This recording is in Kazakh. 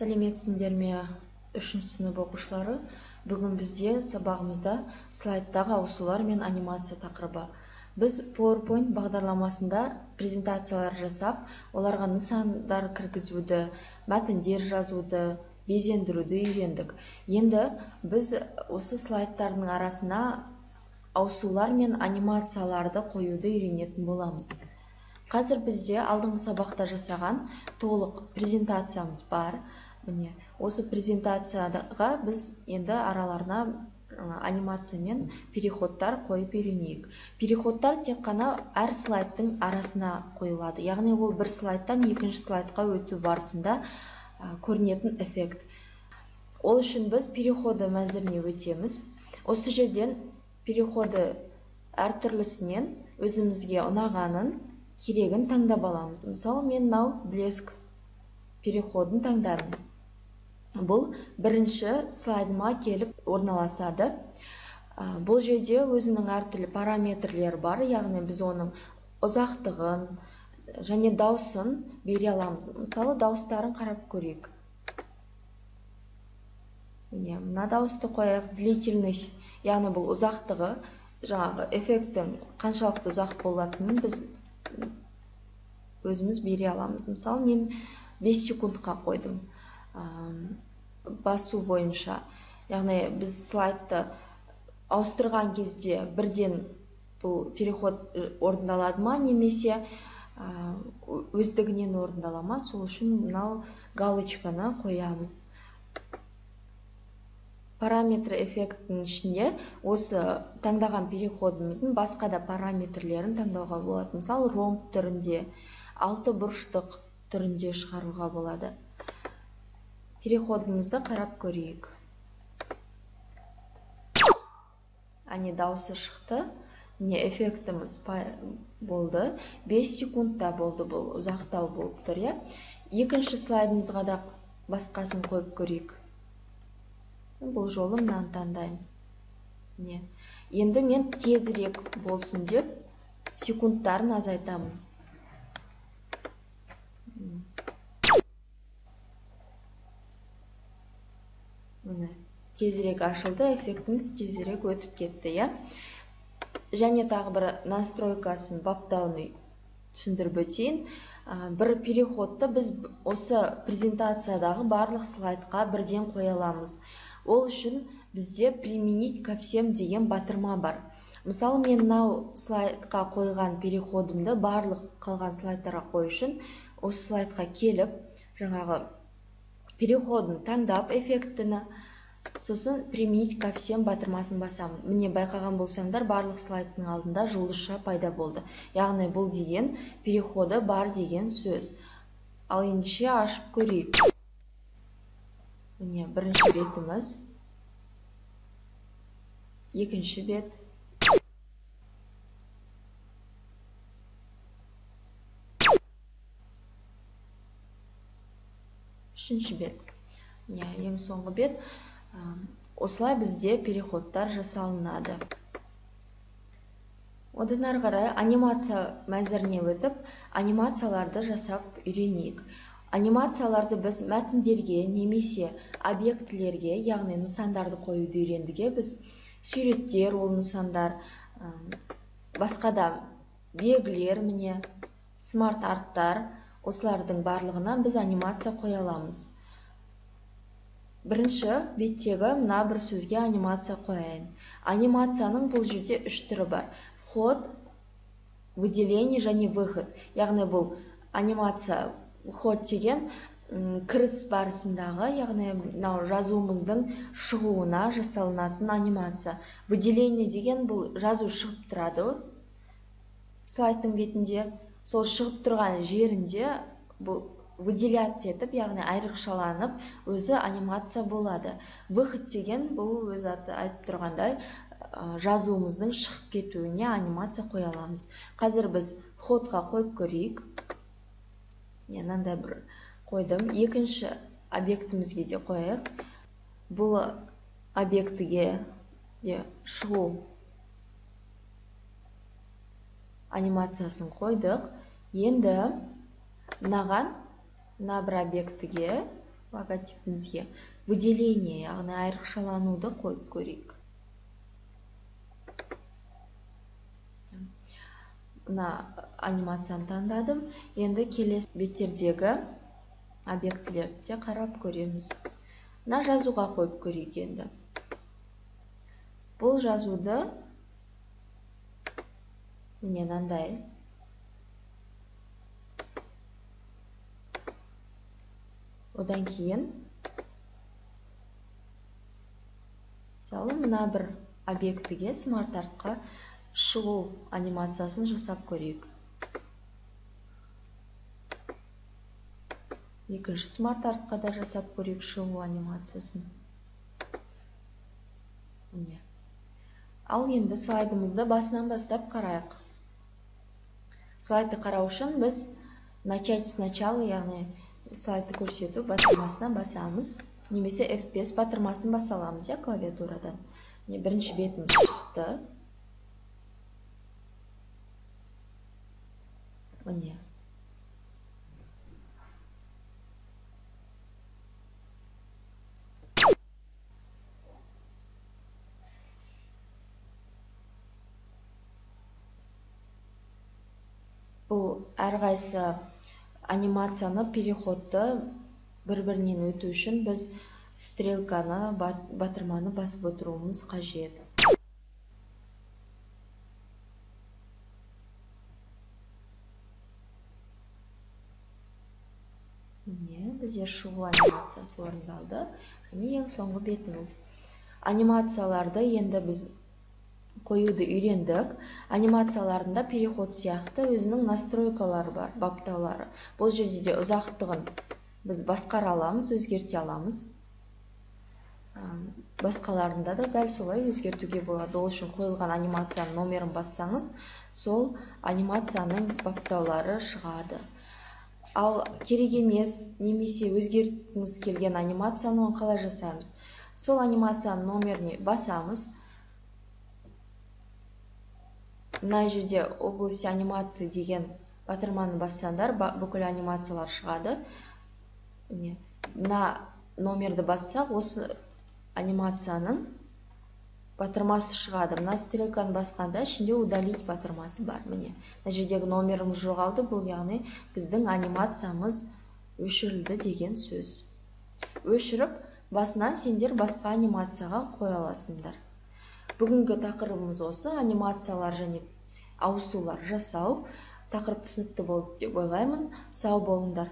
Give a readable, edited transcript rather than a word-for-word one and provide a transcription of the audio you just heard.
Сәлеметсіңдер ме, 3-ші сынып оқушылары? Бүгін бізде сабағымызда слайдтағы ауысулар мен анимация тақырыбы. Біз PowerPoint бағдарламасында презентациялар жасап, оларға нысандар кіргізуді, мәтіндер жазуды, безендіруді үйрендік. Енді біз осы слайдтардың арасына ауысулар мен анимацияларды қоюды үйренетін боламыз. Қазір бізде алдыңғы сабақта жасаған толық презентациямыз бар. Міне, осы презентацияға біз енді араларына анимация мен переходтар қойып үйренейік. Переходтар тек қана әр слайдтың арасына қойылады. Яғни ол бір слайдтан екінші слайдқа өту барысында көрінетін эффект. Ол үшін біз переходы мәзіріне өтеміз. Осы жерден переходы әртүрлісінен өзімізге ұнағанын, керегін таңдап аламыз. Мысалы, мен мынау блеск переходын таңдаймын. Бұл бірінші слайдыма келіп орналасады. Бұл жерде өзінің әртүрлі параметрлері бар, яғни біз оның ұзақтығын және даусын бере аламыз. Мысалы, дауыстарын қарап көрейік. Міне, мына дауысты қояйық. Длительность, яғни бұл ұзақтығы, жаңағы эффекттің қаншалықты ұзақ болатынын біз өзіміз бере аламыз. Мысалы, мен 5 секундқа қойдым басу бойынша. Яғни біз слайдты ауыстырған кезде бірден бұл переход орындалады ма, немесе өздігінен орындала ма, сол үшін мынау галочканы қоямыз. Параметр эффектінің ішінде осы таңдаған переходымыздың басқа да параметрлерін таңдауға болады. Мысалы, ромб түрінде, алты бұрыштық түрінде шығаруға болады. Переходымызды қарап көрейік. Әне, дауысы шықты. Міне, эффектіміз болды. 5 секундта болды, бұл ұзақтау болып тұр, иә. Екінші слайдымызға да басқасын қойып көрейік. Бұл жолы мынаны таңдайын. Міне. Енді мен тезірек болсын деп секундтарын азайтамын. Міне, тезірек ашылды, эффектіміз тезірек өтіп кетті, иә. Және тағы бір настройкасын баптауын түсіндіріп өтейін. Бір переходты біз осы презентациядағы барлық слайдқа бірден қоя аламыз. Ол үшін бізде применить ко всем деген батырма бар. Мысалы, мен мынау слайдқа қойған переходымды барлық қалған слайдтарға қою үшін осы слайдқа келіп, жаңағы переходын таңдап эффектіні, сосын применить ко всем батырмасын басамын. Міне, байқаған болсаңдар, барлық слайдтың алдында жұлдызша пайда болды. Яғни бұл деген переходы бар деген сөз. Ал ендеше ашып көрейік. Міне, бірінші бетіміз, екінші бет, үшінші бет, міне, ең соңғы бет. Осылай бізде переходтар жасалынады. Одан ары қарай анимация мәзіріне өтіп, анимацияларды жасап үйренейік. Анимацияларды біз мәтіндерге немесе объектілерге, яғни нысандарды қоюды үйрендік. Біз суреттер, ол нысандар, басқа да белгілер, міне, смарт арттар, осылардың барлығына біз анимация қоя аламыз. Бірінші беттегі мына бір сөзге анимация қояйын. Анимацияның бұл жерде үш түрі бар. Вход, выделение және выход. Яғни бұл анимация вход деген кіріс барысындағы, яғни мынау жазуымыздың шығуына жасалынатын анимация. Выделение деген бұл жазу шығып тұрады слайдтың бетінде. Сол шығып тұрған жерінде бұл выделяция етіп, яғни айрықшаланып, өзі анимация болады. Выход деген бұл өзі аты айтып тұрғандай, жазуымыздың шығып кетуіне анимация қоя аламыз. Қазір біз входқа қойып көрейік. Мынандай бір қойдым. Екінші объектімізге де қояйық. Бұл объектіге де шығу анимациясын қойдық. Енді мынаған, мына бір объектіге Логотипімізге выделение, яғни айрықшалануды қойып көрейік. Мына анимацияны таңдадым. Енді келесі беттердегі объектілерді де қарап көреміз. Мына жазуға қойып көрейік енді. Бұл жазуды міне мынандай одан кейін мысалы мына бір объектіге SmartArt-қа шығу анимациясын жасап көрейік. Екінші SmartArt-қа да жасап көрейік шығу анимациясын. Міне. Ал енді слайдымызды басынан бастап қарайық. Слайдты қарау үшін біз начать сначала, яғни слайдты көрсету батырмасына басамыз, немесе F5 батырмасын баса аламыз, клавиатурадан. Міне бірінші бетіміз шықты. Міне. Бұл әрқайсы анимацияны, переходты бір-бірінен өту үшін біз стрелканы, батырманы басып отыруымыз қажет. Міне, бізде шығу анимациясы орындалды. Және ең соңғы бетіміз. Анимацияларды енді біз қоюды үйрендік. Анимацияларында переход сияқты өзінің настройкалары бар, баптаулары. Бұл жерде де ұзақтығын біз басқара аламыз, өзгерте аламыз. Басқаларында да дәл солай өзгертуге болады. Ол үшін қойылған анимацияның номерін бассаңыз, сол анимацияның баптаулары шығады. Ал керек емес немесе өзгерткіңіз келген анимацияны қалай жасаймыз? Сол анимацияның номеріне басамыз. Мына жерде область анимации деген батырманы бассаңдар, бүкіл анимациялар шығады. Міне, мына номерді бассақ, осы анимацияның батырмасы шығады. Мына стрелканы басқанда ішінде удалить батырмасы бар. Міне, мына жердегі номеріміз жоғалды. Бұл яғни біздің анимациямыз өшірілді деген сөз. Өшіріп, басынан сендер басқа анимацияға қоя аласыңдар. Бүгінгі тақырыбымыз осы, анимациялар және ауысулар жасау. Тақырып түсінікті болды деп ойлаймын. Сау болыңдар.